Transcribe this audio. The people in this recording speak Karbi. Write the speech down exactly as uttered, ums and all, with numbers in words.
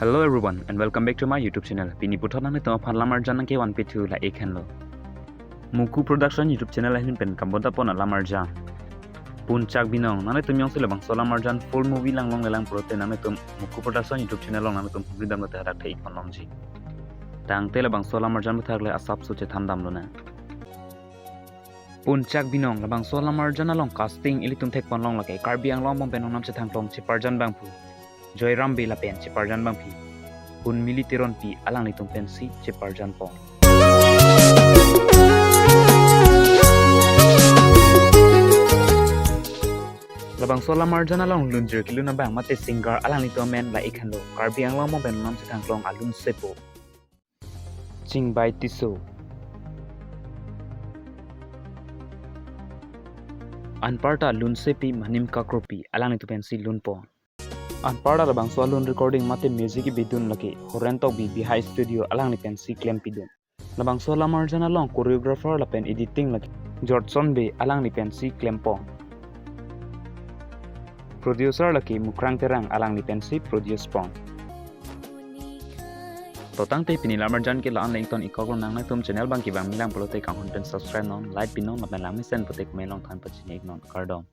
Hello everyone and welcome back to my YouTube channel. Pini puthot nanglitum aphan lamarjan nangkevanpi thu la-ik henlo. Muku Production YouTube channel ahin pen kambota pon alamarjan. Punchak Binong, nanglitum jongsi labangso alamarjan full movie langlongle lang pulote nanglitum Muku Production YouTube channel along nanglitum humri damlote hadak the-ik ponlongji. Tangte labangso alamarjan aphuthak le asapso chethan damlonang. Punchak Binong, labangso alamarjan along casting ilitum thekponlong lake Karbi Anglong angbong pen ongnam chethangklong cheparjan abangphu Joyram Bey lapen cheparjan abangpi Hunmili Teronpi alanglitum pensi cheparjan pon. Labangso alamarjan along lunjir kelun abang mate singer alanglitum amen la-ik henlo, Karbi Anglong angbong pen ongnam chethangklong alun sepo Chingbai Tisso. Anparta lunsepi Manim Kakropi alanglitum pensi lun pon. Anparta labangso alun recording mate music kebidun lake Horen Tokbi Bihai Studio alangli pensi klempidun. Labangso alamarjan along choreographer lapen editing lake Jordson Bey alangli pensi klem pon. Producer lake Mukrang Terang alangli pensi produce pon. To tangte pini lamarjan ke la-an le ington-ik koklo, nangtum channel abang kevang milang pulote kanghon pen subscribe non, like pinon lapen langmesen pulote comment along than pachini-ik non, kardom.